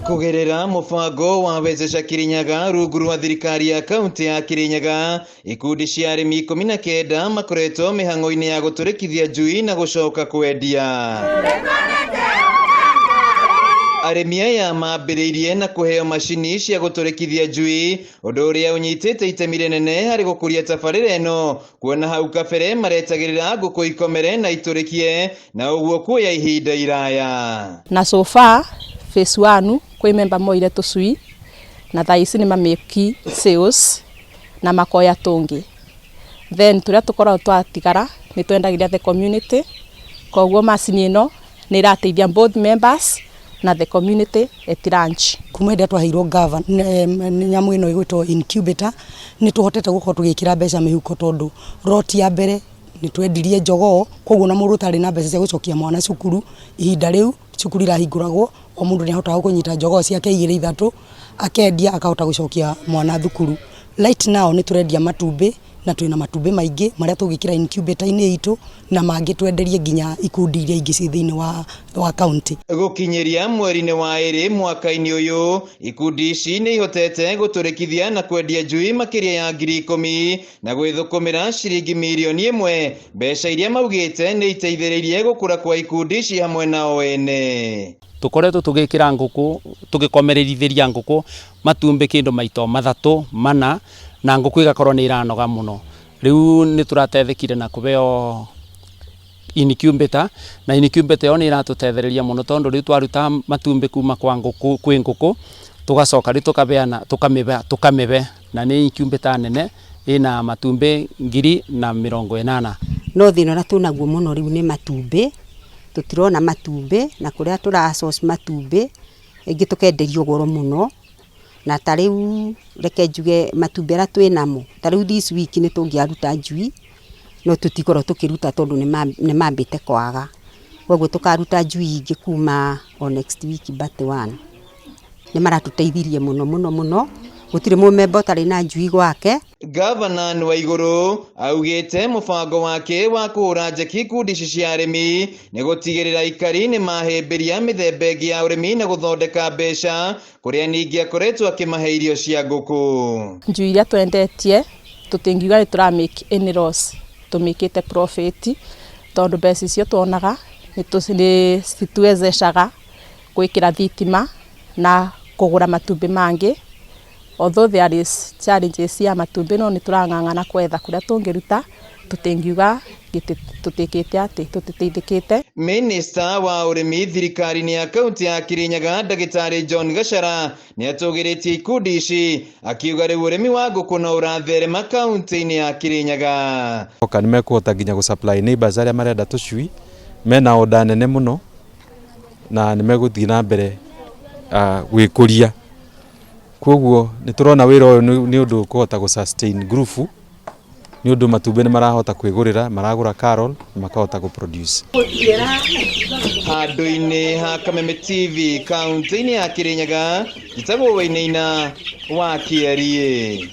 Kũgerera mũbango wa Wezesha Kirinyaga rungu rwa thirikari ya kaunti ya Kirinyaga, ikundi cia arĩmi 19 makoretwo mĩhang'o-inĩ ya gũtũrĩkithia njui na gũcoka kwendia. Arĩmi aya mambĩrĩirie na kũheo macini cia gũtũrĩkithia njui, ũndũ ũrĩa ũnyitĩte itemi rĩnene harĩ gũkũria tabarĩra ĩno, kuona hau kabere maretagĩrĩra ngũkũ ikomere na itũrĩkie, na ũguo kuoya ihinda iraya. Na so far phase 1 kwĩ member moire tũcui na thaa ici nĩ mamake sales na makoya tũngĩ, then tũrĩa tũkoragwo twatigara nĩ twendagĩria the community. Koguo macini ĩno nĩ ĩrateithia both members na the community at large. Kuma hĩndĩ ĩrĩa twaheirwo gava nyamũ ĩno ĩgwĩtwo incubator, nĩ tũhotete gũkorwo tũgĩkĩra mbeca mĩhuko, tondũ roti ya mbere nĩ twendirie njogoo. Koguo na mũndũ ũtarĩ na mbeca cia gũcokia mwana cukuru, ihinda rĩu cukuru irahingũragwo, o mũndũ nĩ ahotaga kũnyita njogoo ciake igĩrĩ ithatũ, akendia, akahota gũcokia mwana thukuru. Right now nĩ tũrendia matumbĩ, na twĩna matumbĩ maingĩ marĩa tũngĩkĩra incubator-inĩ itũ, na mangĩ twenderie nginya ikundi iria ingĩ ciĩ thĩinĩ wa county. Gũkinyĩria mweri-inĩ wa ĩrĩ mwaka-inĩ ũyũ, ikundi ici nĩ ihotete gũtũrĩkithia na kwendia njui makĩria ya 10,000 na gwĩthũkũmĩra ciringi mirioni 1, mbeca iria maugĩte nĩ iteithĩrĩirie gũkũra kwa ikundi ici hamwe nao ene. Tukoretwo tugikira nguku, tugikomererithĩria nguku matumbĩ kindu maito mathatũ mana, na nguku igakorwo nĩ iranoga mũno. Rĩu nĩ tũratethekire na kũheo incubator, na incubator ĩyo nĩ ĩratũtethereria mũno, tondũ rĩu twaruta matumbĩ kuma kwa ngũkũ kwĩ ngũkũ, tũgacoka rĩu tũkabeana, tũkamĩbe, na nĩ incubator nene ĩna matumbĩ 80,000. No thĩna ũrĩa twĩnaguo mũno rĩu nĩ matumbĩ. Tũtirona matumbĩ, na kũrĩa tũra source matumbĩ rĩngĩ tũkenderio goro mũno. Na ta rĩu reke njuge matumbĩ arĩa twĩnamo, ta rĩu this week nĩ tũngĩaruta njui, no tũtikorwo tũkĩruta tondũ nĩ mambĩte kwaga. Koguo tũkaruta njui ingĩ kuma o next week but one. Nĩ maratũteithirie mũno mũno mũno, gũtirĩ mũmemba ũtarĩ na njui gwake. Gavana Waiguru augĩte mũbango wake wa kũhũra njeki ikundi ici cia arĩmi nĩ gũtigĩrĩra aikari nĩ mahĩmbĩria mĩthemba ĩngĩ ya ũrĩmi na gũthondeka mbeca, kũrĩa ningĩ akoretwo akĩmahe irio cia ngũkũ. Njui iria twendetie tũtingiuga nĩ tũra make any loss, tũmĩkĩte profit, tondũ mbeca icio tuonaga nĩ cituwezeshaga gwĩkĩra thitima na kũgũra matumbĩ mangĩ. Although there is challenges cia matumbĩ, no nĩ tũrang'ang'ana kwetha kũrĩa tũngĩruta. Tũtingiuga tũtikĩte atĩ tũtiteithĩkĩte. Minista wa ũrĩmi thirikari-inĩ ya kaunti ya Kirinyaga, Ndagĩtarĩ John Gachara, nĩ atũgĩrĩtie ikundi ici, akiuga rĩu ũrĩmi wa ngũkũ no ũratherema kaunti-inĩ ya Kirinyaga. Oka nĩ mekũhota nginya gũ supply neighbors arĩa marenda tũcui, mena order nene mũno, na nĩ megũthiĩ na mbere gwĩkũria. Koguo nĩ tũrona wĩra ũyũ nĩ ũndũ ũkũhota gũ sustain group, nĩ ũndũ matumbĩ nĩ marahota kwĩgũrĩra, maragũra Carol na makahota gũ produce. Handũ-inĩ ha Kameme TV kaunti-inĩ ya Kirinyaga, njĩtagwo Wainaina wa Kĩariĩ.